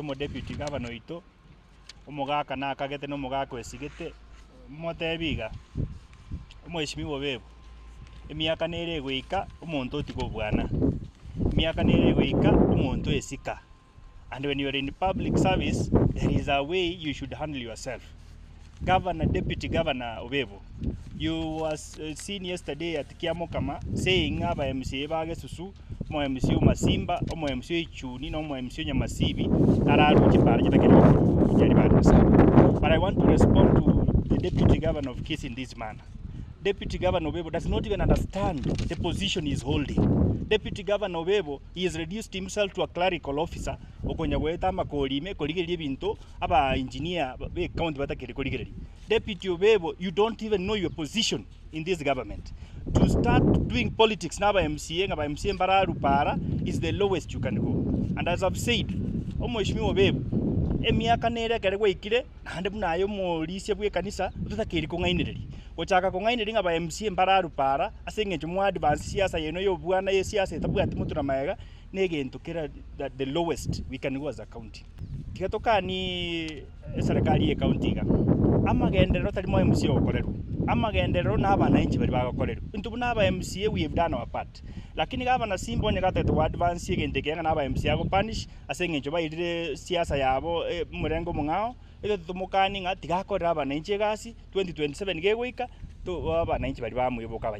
Omodeputy gavana oito, omogaka nakagete na omogaka oesigete, motebi iga, omweshimiwa Obebu, emiaka nere egoika omonto otiga obwana, emiaka nere egoika omonto oesika, and when you are in public service, there is a way you should handle yourself. Governor, deputy governor Obebu, you was seen yesterday at Kiamokama saying ng'a aba MCA ba Gesusu omo MC o Masimba, omo MC o Ichuni, na omo MC o Nyamasibi ararue chipara chitakeri gokorwa chiria bare sana. But I want to respond to the deputy governor of Kisii in this manner. Deputy Governor Obebo does not even understand the position he is holding. Deputy Governor Obebo, he has reduced himself to a clerical officer okonya goeta amakori ime korigereria ebinto aba engineer be county batakeri korigereria. Deputy Obebo, you don't even know your position in this government. To start doing politics na aba MCA ng'a aba MCA mbararu para is the lowest you can go. And as I've said, omweshimiwa Obebo, emiaka nere ekere gwaikire naende buna aye omorisia bwa ekanisa ototakeiri kong'ainereria. Gochaka kong'ainereria ng'a aba MCA mbararu para ase eng'encho mwa advance siasa yaino ya obwana ya esiasa etabwati motwe na magega na egento kera the lowest we can go as a county. Tiga tokanie eserekari ye county iga, amagenderero tari mo MCA ogokorerwa, amagenderero na abananchi baria bagokorerwa. Intwe buna aba MCA we have done our part, lakini gavana Simba onye gatagete go advance egento eke ng'a na aba MCA ago punish ase eng'encho bairire siasa yabo omorengo omong'ao, ekero tomokani ng'a tiga akorere abananchi egasi, 2027 gegoika, to abananchi baria bamoiboka abanyene.